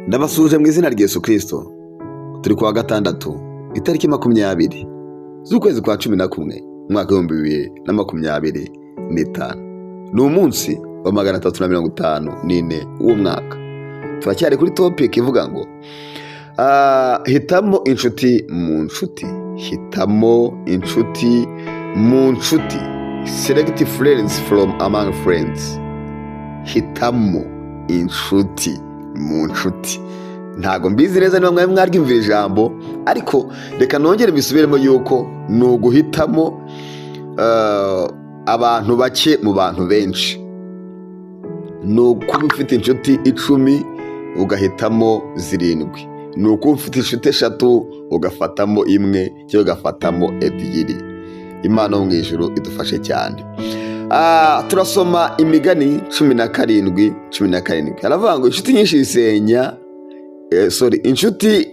Ndabasuhuje mu izina rya Yesu Kirisito. Turi kuwa gatandatu, itariki 20 z'ukwezi kwa 11, umwaka w'2025. Ni umunsi wa 354 w'uwo mwaka. Turacyari kuri topic ivuga ngo hitamo inshuti mu nshuti, hitamo inshuti mu nshuti, select friends from among friends. Hitamo inshuti mu nshuti. Ntabwo mbizi neza niba mwari mwaryumvira ijambo, ariko reka nongere mbisubiremo yuko ni uguhitamo abantu bake mu bantu benshi. Ni ukuba ufite inshuti 10 ugahitamo zirindwi, ni ukuba ufite inshuti eshatu ugafatamo imwe cyangwa ugafatamo ebyiri. Imana yo mu ijuru idufashe cyane. Turasoma Imigani 17:17. Haravuga ngo inshuti nyinshi zisenya, sorry, inshuti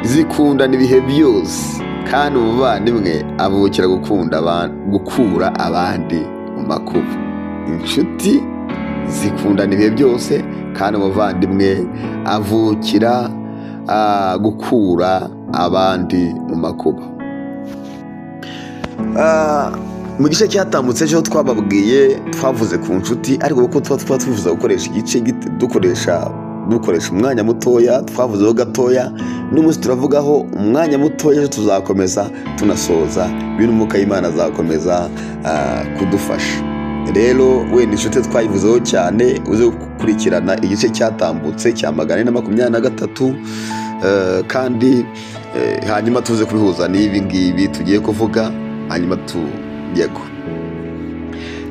zikundana ibihe byose, kandi umuvandimwe avukira gukunda gukura abandi mu makuba. Inshuti zikundana ibihe byose, kandi umuvandimwe avukira gukura abandi mu makuba. Mu gice cyatambutse ejo twababwiye, twavuze ku nshuti, ariko kuko tuba twifuza gukoresha igice dukoresha umwanya mutoya, twavuzeho gatoya. N'umunsi turavugaho umwanya mutoya, ejo tuzakomeza tunasoza bino, Umwuka w'Imana azakomeza kudufasha. Rero wenda inshuti twayivuzeho cyane, uze gukurikirana igice cyatambutse cya 423, kandi hanyuma tuze kubihuza n'ibi ngibi tugiye kuvuga, hanyuma yego.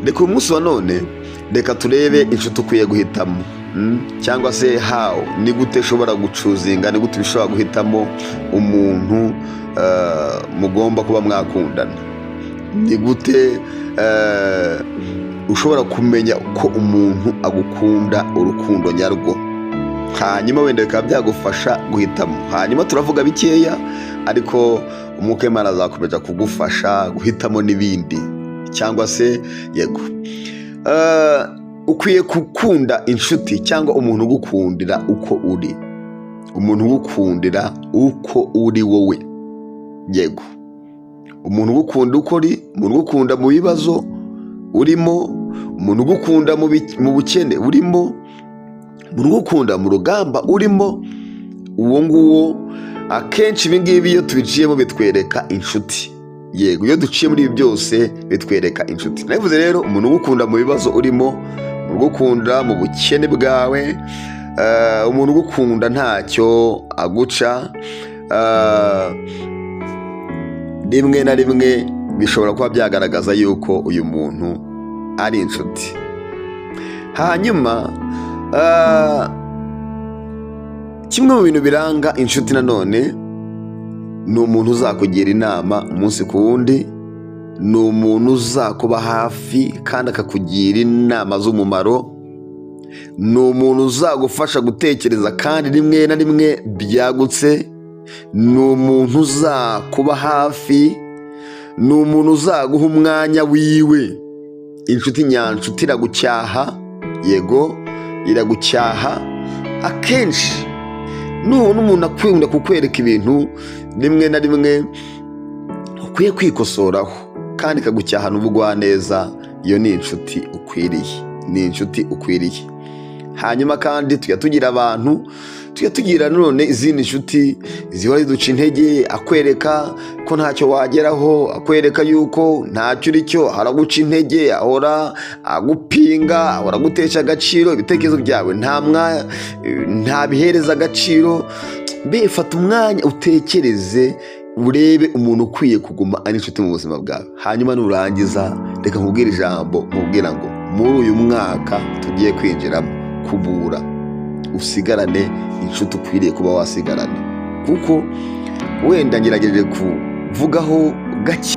Reka uyu munsi wa none, reka turebe inshuti ukwiye guhitamo, cyangwa se how, ni gute ushobora guchoosinga, ni gute ushobora guhitamo umuntu mugomba kuba mwakundana, ni gute ushobora kumenya ko umuntu agukunda urukundo nyarwo, hanyuma wenda bikaba byagufasha guhitamo. Hanyuma turavuga bikeya, ariko Umwuka w'Imana azakomeza kugufasha guhitamo n'ibindi, cyangwa se yego. Ukwiye gukunda inshuti cyangwa umuntu ugukundira uko uri, umuntu ugukundira uko uri wowe. Yego, umuntu ugukunda uko uri, umuntu ugukunda mu bibazo urimo, umuntu ugukunda mu bukene urimo, umuntu ugukunda mu rugamba urimo, uwo nguwo. Akenshi ibi ngibi iyo tubiciyemo bitwereka inshuti. Yego, iyo duciye muri ibi byose bitwereka inshuti. Nabivuze rero, umuntu ugukunda mu bibazo urimo, umuntu ugukunda mu bukene bwawe, umuntu ugukunda ntacyo aguca, rimwe na rimwe bishobora kuba byagaragaza yuko uyu muntu ari inshuti. Hanyuma kimwe mu bintu biranga inshuti nanone ni umuntu uzakugira inama umunsi ku wundi, ni umuntu uzakuba hafi kandi akakugira inama z'umumaro, ni umuntu uzagufasha gutekereza kandi rimwe na rimwe byagutse, ni umuntu uzakuba hafi, ni umuntu uzaguha umwanya wiwe. Inshuti nyanshuti iragucyaha, yego, iragucyaha. Akenshi nubona umuntu akunda kukwereka ibintu rimwe na rimwe ukwiye kwikosoraho kandi ikagucyahana ubugwaneza, iyo ni inshuti ukwiriye, ni inshuti ukwiriye. Hanyuma kandi tujya tugira abantu, tujya tugira none izindi nshuti zihora ziduca intege, akwereka ko ntacyo wageraho, akwereka yuko ntacyo uri cyo, araguca intege, ahora agupinga, ahora agutesha agaciro, ibitekerezo byawe ntabihereza agaciro. Mbe fata umwanya utekereze, urebe umuntu ukwiye kuguma ari inshuti mu buzima bwawe. Hanyuma nurangiza, reka nkubwire ijambo nkubwira ngo muri uyu mwaka tugiye kwinjiramo, kubura usigarane inshuti ukwiriye kuba wasigarana, kuko wenda ngerageje kuvugaho gake.